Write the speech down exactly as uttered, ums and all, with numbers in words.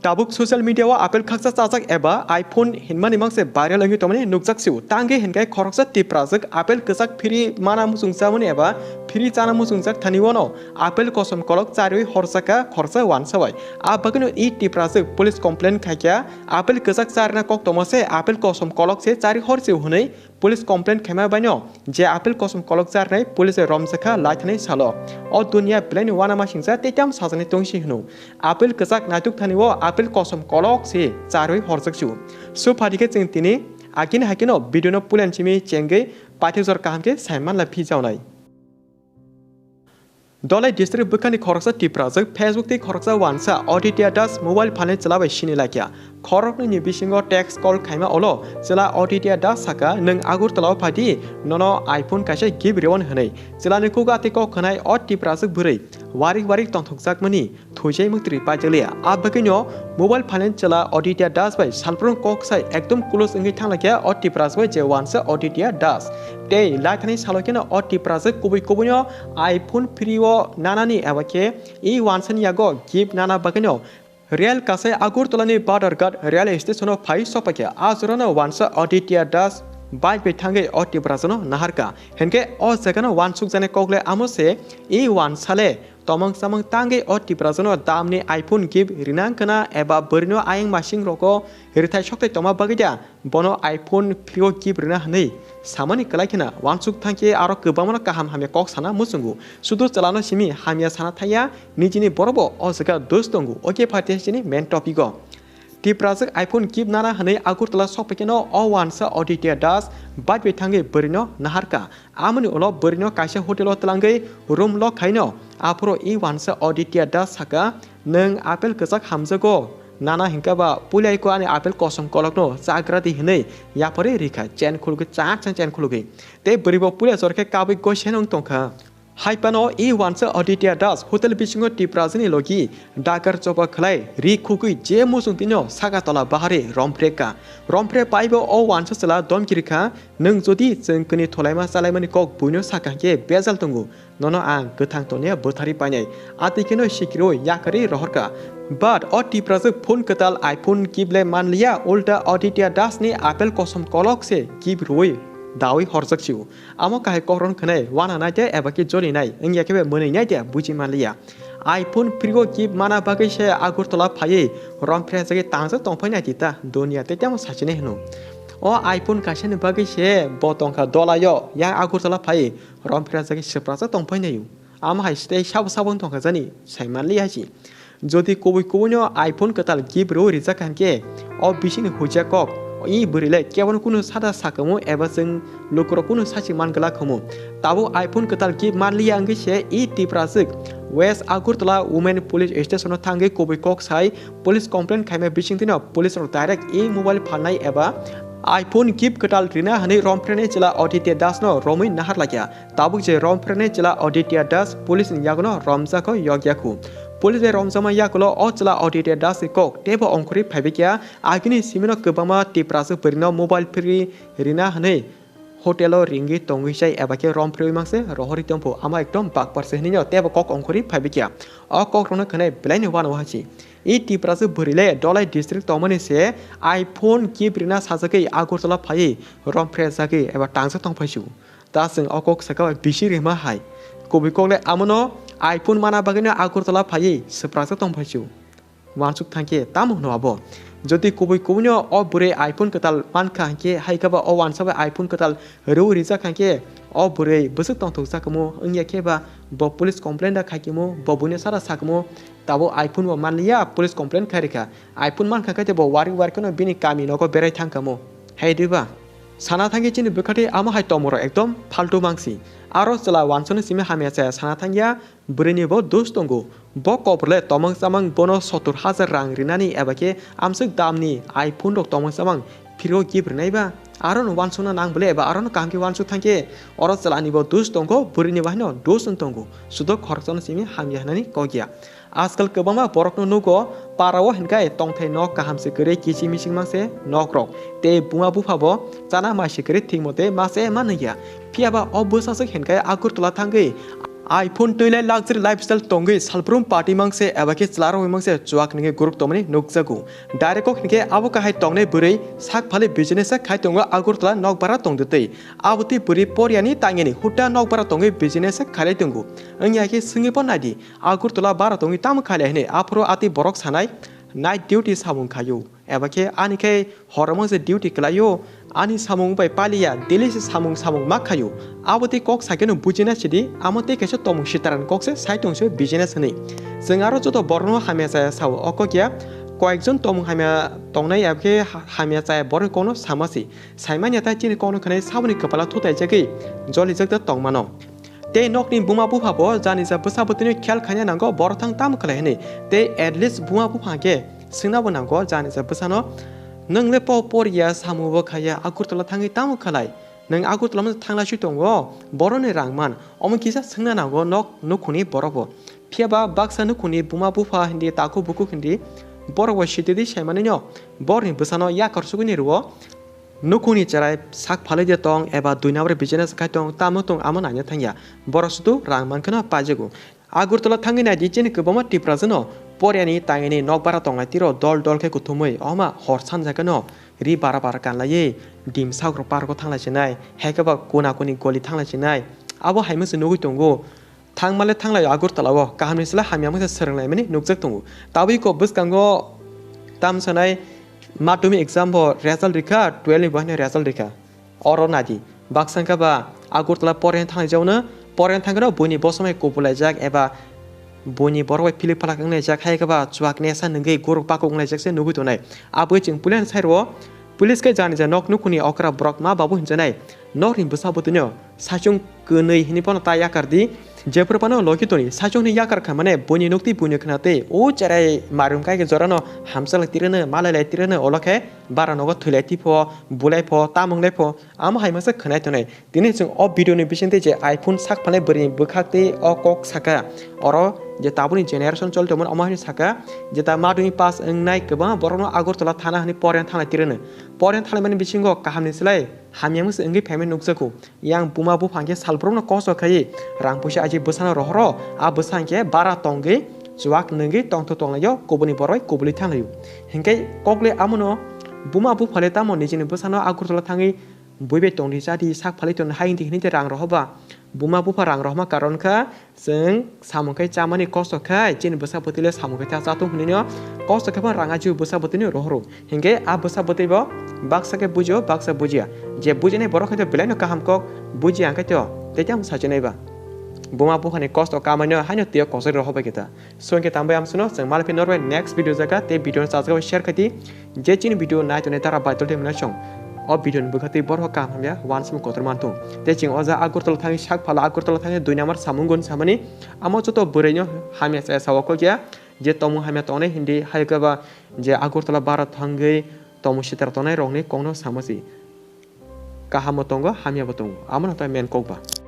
Tabuk social media o apple khaksa chajak eba iPhone hinmani mangse viral wngwi tongmani nukjak sio. Tangwi hinkhe khoroksa Tiprajwk apple kwchak phiri mana muchungjakmani eba phiri chana muchungjak thani wano apple kosom kolok chariwi horjakha khoroksa wansa bai. A bagwino i Tiprajwk police complaint khaikha, apple kwchak charina kok tongma se apple kosom kolok se chari hor sio hwnwi police complaint khaima baino je apple kosom kolok charnai police romjakha laithani salo. O dunia belai ni uanamasingcha tei tamo sajani tongsi hwno. Apple kwchak naituk thani o apple kosom kolok se charwi horjak sio. Suphadi khe chwng tini agini haikhe no video no pulen simi chengwi paithak jor kaham khe saimanla phijaonai. Dholai district bwkhani khoroksa Tiprajwk Facebook tei khoroksa wansa Aditya Das mobile phalni chwla bai sini laikha. Khoroknwi ni bisingo text call khaima ulo chwla Aditya Das saka, "Nwng Agartala o phadi, nono iPhone kaisa gift rwon," hwnwi. Chwlani kok atwi kok khwnai o Tiprajwk bwrwi warik warik tongthokjakmani thwijai mwktwi paijak liya. A bagwino mobile phalni chwla Aditya Das bai salbrung kok sai ekdom close wngwi thanglaikha o Tiprajwk bai je wansa Aditya Das. Tei laithani salo kheno o Tiprajwk kubui kubuino iPhone free o nanani eba khe i wansani yago gift nana bagwino Rail kasai Agartala ni Badharghat rail station o phai sokpaikha. A jorano wansa Aditya Das bike bai thangwi o Tiprajwkno naharkha. Hinkhe o jagano wansukjaknai kok le amo se, i wansa le tomang chamang tangwi o Tiprajwkno damni iPhone gift rina wngkha eba bwrwino ayang masing rogo rwthai sokthai tongma bagwi da bono iPhone free o gift rina hwnwi samani kwlai kheno wansuk thangkhe aro kwbangmano kaham hamya kok sana muchungo. Sudu chwlano simi hamya sana thangya, nijini borokbo o jaga dos tongo. Oke phaithe chini main topic o. Tiprajwk iPhone gift nana hwnwi Agartala sokpaikheno o wansa Aditya Das bike bai thangwi bwrwino naharkha. Amoni ulo bwrwino kaisa hotel o twlangwi room lock khaino. Aphuru i wansa Aditya Das saka, "Nwng apple kwchak hamjago, nana hinkhe ba puilai ko ani apple kosom kolokno chagra di," hwnwi yapharwi rikha, chen khulugwi chak chak chen khulugwi. Tei bwrwibo puila jor khe kabwi gosen wng tongkha. Haiphano i wansa Aditya Das hotel bisingo Tiprajwkni logi dakar choba khlai ri khugwi je muchung tino saka tola bahari romphrekha. Romphrek paibo o wansa chwla domki rikha, "Nwng jodi chwng kwnwi tholaima chalaimani kok buino saka hinkhe bejal tongo, nono ang kwthang toniya bwtharwi painai." Atwi kheno sikirwi yakarwi rohorkha. But o Tiprajwk phone kwtal iPhone gift le manliya, ulta Aditya Das ni apple kosom kolok se gift rwui dawi horjak sio. Amo kahai kokron khwnai wana naide eba khe joli nai, wngya khe bai mwnwi naide buji manliya. iPhone free o gift mana bagwi se Agartala phaiwi romphre jagwi tangjak tongphai nai di ta, dunia tei tamo sachinai hwno. O iPhone kaisani bagwi se bo tongkha Dholai o, yang Agartala phaiwi romphre jagwi swprakjak tongphai naio. Amo hai se tei sabo sabo wng tongkha jani, sai manliya hai se. Jodi kubui kubuino iPhone kwtal gift rw rijak kha hinkhe, o bisingni huijak kok, i bwrwi le kebono kunu sada sakamo eba chwng lukurok kunu sachi man glak khamu. Tabuk iPhone kwtal gift manliya wngwi se i Tiprajwk West Agartala Women Police Station o thangwi kubui kok sai police complaint khaima bisingtwino police rok direct i mobile phalnai eba iPhone gift kwtal rina hwnwi romphrenai chwla Aditya Das no romwi nahar laikha. Tabuk je romphrenai chwla Aditya Das police ni yagulo romjakho yokya khu. Police bai romjakma yagulo o chwla Aditya Das ni kok teibo ongkhorwi phaibai kha, agini simino kwbangma Tiprajwk bwrwino mobile free rina hwnwi hotel o ringwi tongwi chai eba khe romphrewi mangse rohorwi tongphu, amo ekdom bakpar se hwnwi no teibo kok ongkhorwi phaibai kha. O kok rokno khwnai belai ni uanao hai se. I Tiprajwk bwrwi le Dholai district tongmani se iPhone gift rina sajagwi Agartala phaiwi romphre jagwi eba tangjak tongphai sio. Ta chwng o kok saka bai bisi rima hai. Kubui kok le amono iPhone mana bagwino Agartala phaiwi swprakjak tongphai sio. Uansuk thangkhe tamo hwno abo? Jodi kubui kubuino o bwrwi iPhone kwtal mankha hinkhe, hai khe ba o uansa bai iPhone kwtal rw rijak hinkhe, o bwrwi bwswk tongthok jakamo wngya khe ba bo police complaint da khaikimo, bo buino sara sakamo, tabuk iPhone bo manliya, police complaint khai rikha. iPhone mankha khe bo wari wari kheno bini kami nogo berai thangkamo. Hai diba? Sana thangkhe chini bwkhaktwi amo hai tongmorok ekdom phaltu mangsi. Aro chwla uansukni simi hamya chaya sana thangya, bwrwini bo dos tongo. Bo koprle tomang chamang bono sottor hajar rang rinani eba khe amswk damni iPhone rok tomang chamang phiro gift rinai ba? Arono uansukna nang bwle eba arono kaham khe uansuk thangkhe oro chwlani bo dos tongo, bwrwini bo haino dos wng tongo. Sudo khoroksano simi hamya hwnani kok ya. Ajkal kwbangma borokno nugo, para o hinkhai tongthai nok kaham se kwrwi kiching miching mangse nok rok. Tei buma bupha bo chana mai se kwrwi thik mote mase ma nungya. Phiya ba o bwsaswk hinkhai Agartala thangwi iPhone twilai luxury lifestyle tongwi salbrum party mangse eba khe chwlarok mangse chuak nungwi guruk tongmani nukjago. Direct kok hinkhe abo kahai tongnai bwrwi sak phalwi business khai tongo Agartala nokbara tongdwtwi. Abotwi bwrwi poryani tangini hutta nokbara tongwi business khailai tongo. Wngya khe swngwi bo naidi Agartala bara tongwi tamo khailai hwnwi aphuru atwi borok sanai night duty samung khaio. Eba khe ani khe horomang se duty khlaio, ani samung bai paliya, daily se samung samung ma khaio. Abo tei kok sakeno bujina sidi, amo tei kaisa tomung sitaran kok se sai tong se business hwnwi. Chwng aro joto borokno hamya chaya sao, o kok ya koyekjon tomung hamya tongnai eba khe ha-, hamya chaya borokni kokno sama si. Saimanya tai chini kokno khwnai saboni kwpala thutaijagwi jolijak da tongmano. Tei nokni buma bupha bo janija bwsa bwtwino khel khaina nango, borok thang tamo khlai hwnwi. Tei at least buma bupha khe swngna bo nango janija bwsano, "Nwng le po por ya, samung bo khaya, Agartala thangwi tamo khlai? Nwng Agartala masa thangna swi tongo, boroni rang man." Omo kisa swngna nango nok nukhungni borok bo. Phiya ba baksa nukhungni buma bupha hindi, takhuk bukhuk hindi, borok bo sitidi saimanino borni bwsano yakar sugwini rwo. Nukhungni cherai sak phalwi de tong eba dui number business khai tong, tamo tong amo naina thangya. Borok sudu rang mankheno paijago. Agartala thangwi naidi chini kwbangma Tiprajano poryani tangini nokbara tongnai tiro dol dol khe kuthumwi oma hor sanjakeno ri bara bara kanlaiwi dim sagrok parko thanglai sinai, hai khe ba kuna kuni goli thanglai sinai. Abo hai mungsa nugwi tongo. Thangmale thanglai Agartala o kahamni sla hamya mungsa swrwnglaimani nukjak tongo. Tabwi kok bwskango tamsanai madhyamik exam bo result rikha, twelve ni bo haino result rikha. Oro nadi, baksa wngkha ba Agartala poren thanglai jaono, poren thangkheno buini bosomai kubulaijak eba buini borok bai philip phalak wnglaijak, hai khe ba chuak nesa nungwi guruk pakuk wnglaijak se nugwi tonai. Abwi chwng puilano sai rwo, police khe janija nok nukhungni okra borok ma babu hinjanai. Nokni bwsa bwtwino saichung kwnwi hinwi phano ta yakar di. Jephuru phano logi toni saichung hinwi yakar kha mane buini nukti buini khna tei o cherai mairung kai khe jorano hamchalai tirano malailai tirano olo khe bara nogo thwilai tipho bulai pho tamung lai pho amo hai masa khwnai tonai. Tini chwng o video ni bisingtwi je iPhone sak phalnai bwrwi ni bwkhak tei o kok saka oro je tabukni generation choli tongmani omo hai saka je ta maduni pass wngnai kwbangma borokno Agartala thana hinwi poren thanglai tirano. Poren thanglai mani bisingo kahamni slai hamya mungsa wngwi phaimani nukjago. Yang buma bupha hwnkhe salbrumno kosto khaiwi rang puisa aji bwsano rohoro, a bwsa hwnkhe bara tongwi chuak nungwi tongthu tonglaio, kubuni borok kubuli thanglaio. Hinkhe kokle amono buma buphale tamo nijini bwsano Agartala thangwi buibai tongdi chadi sak phalwi tongdi hai hinti hinwi rang rohoba. Buma bupha rang rohma karon kha, chwng samung khai chamani kosto khai, chini bwsa bwtwile samung khai ta chatung hinwino kosto khai phano rang ajiu bwsa bwtwino rohoro. Hinkhe a bwsa bwtwi bo baksa khe bujio, baksa bujia. Je bujinai borok khe to belaino kaham kok bujiya, hinkhe to tei tamo sachinai ba. Buma buphani kosto kamaino haino twiyo kosoi rohor bai khe ta. So hinkhe tambai amsano chwng malphi norbai next video jaga tei video no chajak bai share khai di. Je chini video nai tongnai tara bai tolthai mwnai song. O video ni bwkha twi borok kaham hamya wansukmung kotor manthung. Tei chwng o ja Agartala thangwi sak phala Agartala thangwi dui number samung gun samani amo joto bwrwi no hamya chaya sawa kok ya. Je tongmung hamya tongnai hindi hai khe ba je Agartala bara thangwi tongmung sitra tongnai rokni kokno sama si. Kaham bo tongo, hamya bo tongo. Amo no tai main kok ba.